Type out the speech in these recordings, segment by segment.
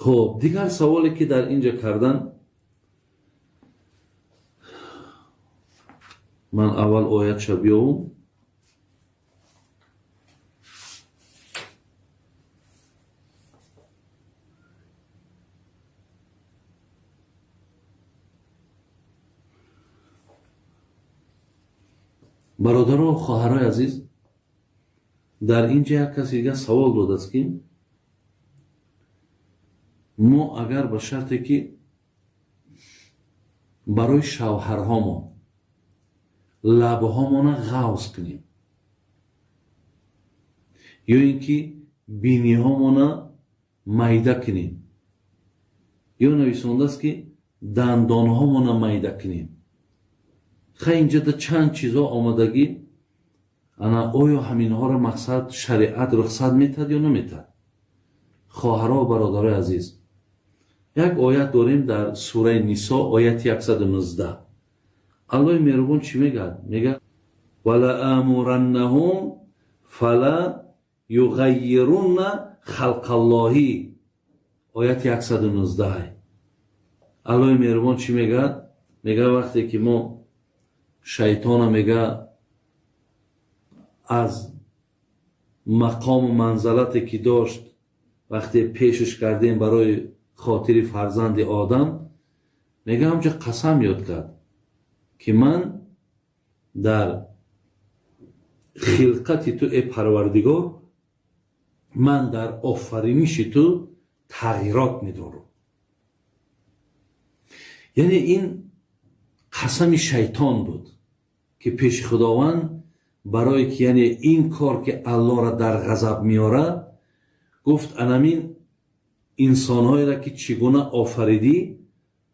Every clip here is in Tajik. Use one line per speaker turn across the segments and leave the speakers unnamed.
Хуб, дигар саволе ки дар инҷа кардан, ман аввал оятша биёвум. Бародаро, хоҳарои азиз, дар инҷа як каси дигар савол додааст, ки мо агар ба шарте ки барои шавҳарҳомон лабҳомона ғавз кунем ё ин ки биниҳомона майда кунем, ё нависондааст ки дандонҳомона майда кунем, хай инҷада чанд чизҳо омадагӣ, ана оё ҳаминҳоро мақсад шариат рухсат метаҳад ё наметаҳад? Хоҳаро, бародарои азиз, як оят дорем дар сураи Нисо, ояти 119. Аллоҳи меҳрубон чӣ мегӯяд? Мегӯяд: вала амураннаҳум фала юғаййирунна халқаллоҳи. Ояти 119. Аллоҳи меҳрубон чӣ мегӯяд? Мегӯяд вақте ки мо шайтона мегӯяд аз мақому манзалате ки дошт вақте пешаш кардем барои хотири фарзанди одам, мегӯяд ҳамча қасам ёд кард ки ман дар хилқати ту, э Парвардигор, ман дар офариниши ту тағйирот медорам. Яъне ин қасами шайтон буд ки пеши Худованд барое ки яъне ин кор ки Аллоҳро дар ғазаб меорад, гуфт анамин инсонҳоеро ки чӣ гуна офаридӣ,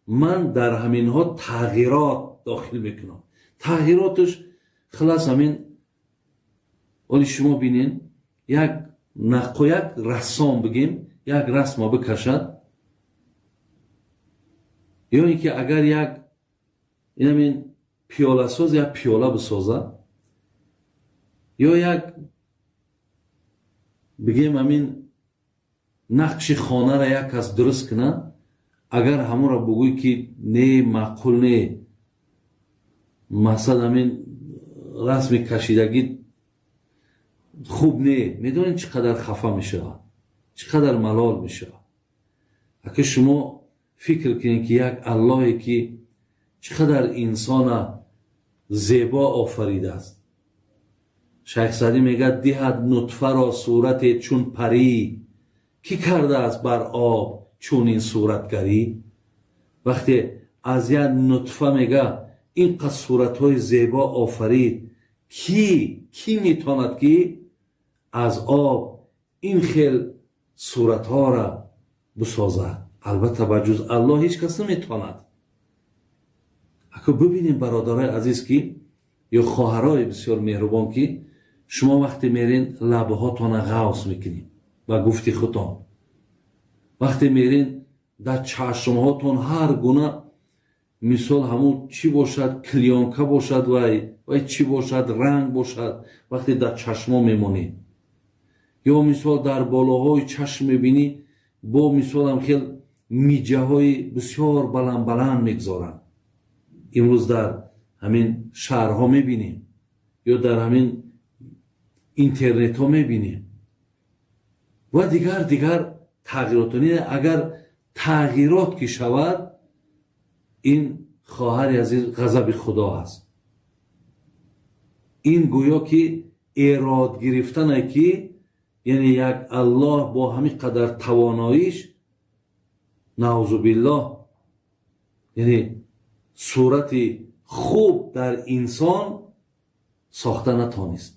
ман дар ҳаминҳо тағйирот дохил мекунам. Тағйироташ хулас ҳамин, оли шумо бинен, як наққо, як рассом бигем, як расма бикашад, ё ин ки агар як инамин пиёласоз як пиёла бисозад, ё як бигем ҳамин нақши хонара як кас дуруст кунад, агар ҳамонро бугӯй ки не, маъқул не, мақсад ҳамин расми кашидагӣ хуб не, медонед чӣ қадар хафа мешавад, чӣ қадар малол мешавад. Ака шумо фикр кунед ки як Аллоҳе ки чӣ қадар инсона зебо офаридааст. Шайх Саъдӣ мегӯяд: диҳад нутфаро сурате чун парӣ, кӣ кардааст бар об чунин суратгарӣ? Вақте аз як нутфа мега ин қад суратҳои зебо офарид, кӣ метавонад ки аз об ин хел суратҳоро бисозад? Албатта ба ҷуз Аллоҳ ҳеҷ кас наметавонад. Ака бибинем, бародарои азиз, ки ё хоҳарои бисёр меҳрубон, ки шумо вақте мерен лабҳотона ғавз мекунед ба гуфти худтон, вақте мерен дар чашмҳотон ҳар гуна мисол ҳамун чӣ бошад, клеёнка бошад, вай чӣ бошад, ранг бошад, вақте дар чашмҳо мемонед, ё мисол дар болоҳои чашм мебинӣ, бо мисолам хел миҷаҳои бисёр баланд-баланд мегузоранд. Имрӯз дар ҳамин шаҳрҳо мебинем ё дар ҳамин интернетҳо мебинем ва дигар тағйирот. Агар тағйирот ки шавад, ин хоҳари азиз ғазаби Худо аст. Ин гӯё ки эрод гирифтане ки яъне як Аллоҳ бо ҳамин қадар тавоноиш, наъузу биллоҳ, яъне сурати хуб дар инсон сохта натонист.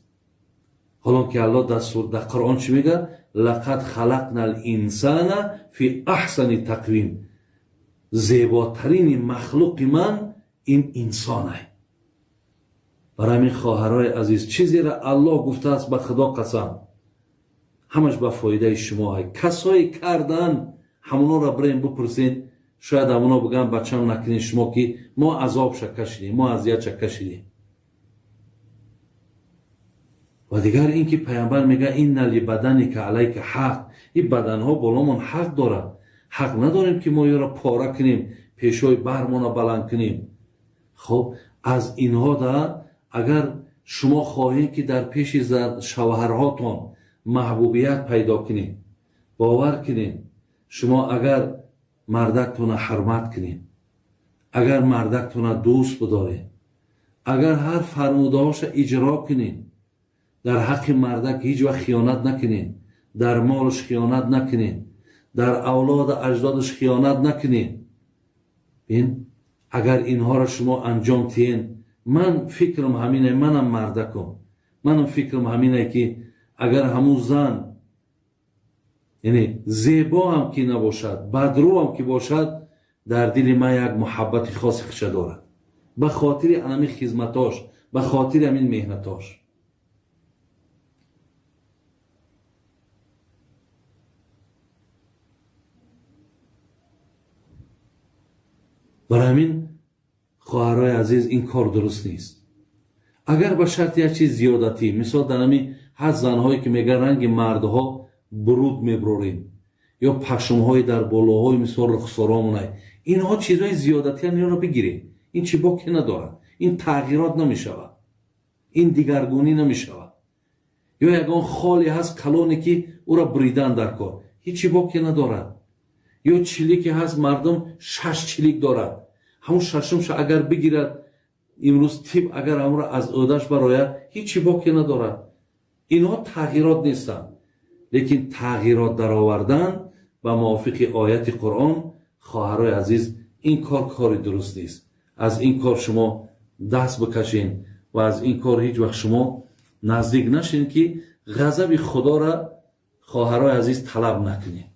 Ҳолон ки Аллоҳ дар Қуръон чӣ мегӯяд? Лақад халақна л-инсана фи аҳсани тақвим. Зеботарини махлуқи ман ин инсонай. Барои ҳамин хоҳарои азиз, чизеро Аллоҳ гуфтааст, ба Худо қасам, ҳамаш ба фоидаи шумоай. Касое кардан ҳамонҳоро бирем бипурсед, шояд ҳамонҳо бигӯянд бачам накунед шумо ки мо азобша кашидем, мо азиятша кашидем. Ва дигар ин ки пайғамбар мегӯяд инна либаданика алайка ҳақ, ин баданҳо боломон ҳақ дорад. Ҳақ надорем, ки мо ёро пора кунем, пешои бармона баланд кунем. Хоб, аз инҳо да агар шумо хоҳед, ки дар пеши шавҳарҳотон маҳбубият пайдо кунед, бовар кунед, шумо агар мардактона ҳурмат кунед, агар мардактона дӯст бидоред, агар ҳар фармудаҳоша иҷро кунед, дар ҳаққи мардак ҳеҷ вақт хиёнат накунед, дар молаш хиёнат накунед, дар авлоду аҷдодаш хиёнат накунед. Бин, агар инҳоро шумо анҷом тиҳен, ман фикрам ҳамине, манам мардакум, манам фикрам ҳамине, ки агар ҳамун зан, яъне зебо ҳам ки набошад, бадрӯ ҳам ки бошад, дар дили ман як муҳаббати хоси хиша дорад, ба хотири ҳамин хизматош, ба хотири ҳамин меҳнатош. Барои ҳамин, хоҳарои азиз, ин кор дуруст нест. Агар ба шарти як чиз зиёдатӣ, мисол, дар ҳамин ҳаст занҳое, ки мегӯянд, ранги мардҳо буруд меброрем ё пашмҳои дар болоҳои, мисол, рухсоромонай, инҳо чизҳои зиёдатиян, инро бигиред, ин чӣ боке надорад, ин тағйирот намешавад, ин дигаргунӣ намешавад. Ё ягон холе ҳаст калоне, ки ӯро бридан дар кор, ҳеҷ боке надорад. Ё чилике ҳаст, мардум шаш чилик дорад, ҳамун шашумша агар бигирад, имрӯз тиб агар ҳамонро аз ӯдаш барояд, ҳеҷ боке надорад. Инҳо тағйирот нестанд. Лекин тағйирот даровардан ба мувофиқи ояти Қуръон, хоҳарои азиз, ин кор кори дуруст нест. Аз ин кор шумо даст бикашен ва аз ин кор ҳеҷ вақт шумо наздик нашен, ки ғазаби Худоро, хоҳарои азиз, талаб накунед.